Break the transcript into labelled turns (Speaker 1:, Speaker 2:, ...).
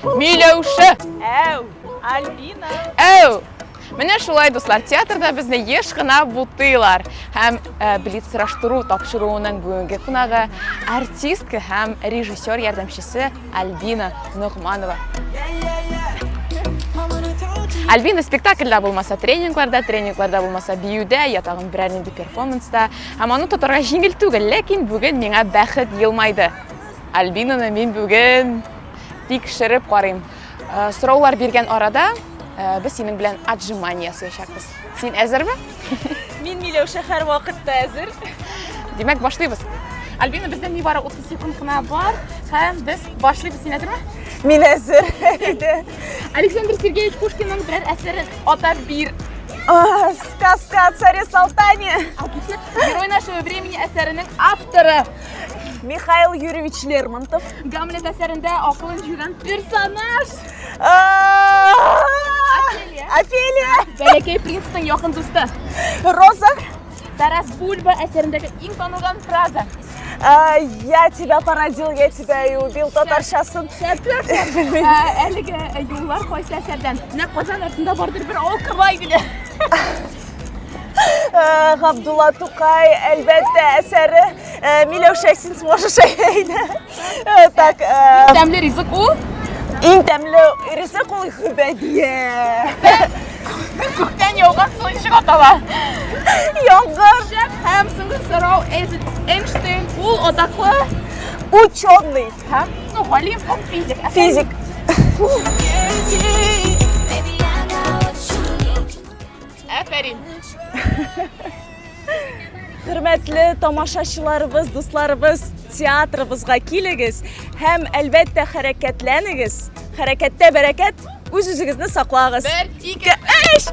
Speaker 1: Миләүшә!
Speaker 2: Әү, Альбина!
Speaker 1: Әү! Менә шулай, дуслар, театрда безне еш кына бутыйлар. Һәм э, Блиц сораштыру тапшыруының бүгенге кунагы артистка һәм режиссер ярдәмчесе Альбина Ногманова. Альбина спектакльдә булмаса тренингларда, тренингларда булмаса биюдә, я тагын берәр нинди перформанста. Һәм аны тотарга җиңел түгел, ләкин бүген миңа бәхет елмайды. Альбинаны мин бүген тикшереп карыйм. Э, сораулар биргән арада э, без синең белән отжимание ясаячакбыз. Син әзерме?
Speaker 2: Мин Миләүшә һәрвакытта әзер.
Speaker 1: Димәк, башлыйбыз. Альбина, бездә нибары 30 секунд кына бар һәм без башлыйбыз. Син әзерме?
Speaker 2: Мин әзер. Әйдә.
Speaker 1: Александр Сергеевич Пушкинның берәр әсәрен атап бир.
Speaker 2: Сказка о царе Салтане.
Speaker 1: Герой нашего времени әсәренең авторы.
Speaker 2: Михаил Юрьевич Лермонтов.
Speaker 1: Гамлет әсәрендә акылын җуйган персонаж.
Speaker 2: Офелия. Офелия.
Speaker 1: Бәләкәй принцның якын дусты.
Speaker 2: Роза.
Speaker 1: Тарас Бульба әсәрендәге иң танылган фраза.
Speaker 2: Я тебя породил, я тебя и убил. Татарчасын.
Speaker 1: Әлеге юллар кайсы әсәрдән? Менә Казан артында бардыр бер авыл Кырлай гөле.
Speaker 2: Габдулла Тукай, әлбәттә, әсәре. Э, Миләүшә, син сможешь әйдә. Э, так, э,
Speaker 1: Иң тәмле ризык ул?
Speaker 2: Иң тәмле ризык ул гөбәдия.
Speaker 1: Күктән яуган су ничек атала?
Speaker 2: Яңгыр.
Speaker 1: Һәм соңгы сорау Эйнштейн ул атаклы
Speaker 2: ученый.
Speaker 1: Һәм, ну, галим һәм физик.
Speaker 2: Физик.
Speaker 1: Афәрин.
Speaker 2: Хөрмәтле тамашачыларыбыз, дусларыбыз, театрыбызга килегез һәм әлбәттә хәрәкәтләнегез. Хәрәкәттә бәрәкәт, үз-үзегезне саклагыз.
Speaker 1: Бер, ике, өч!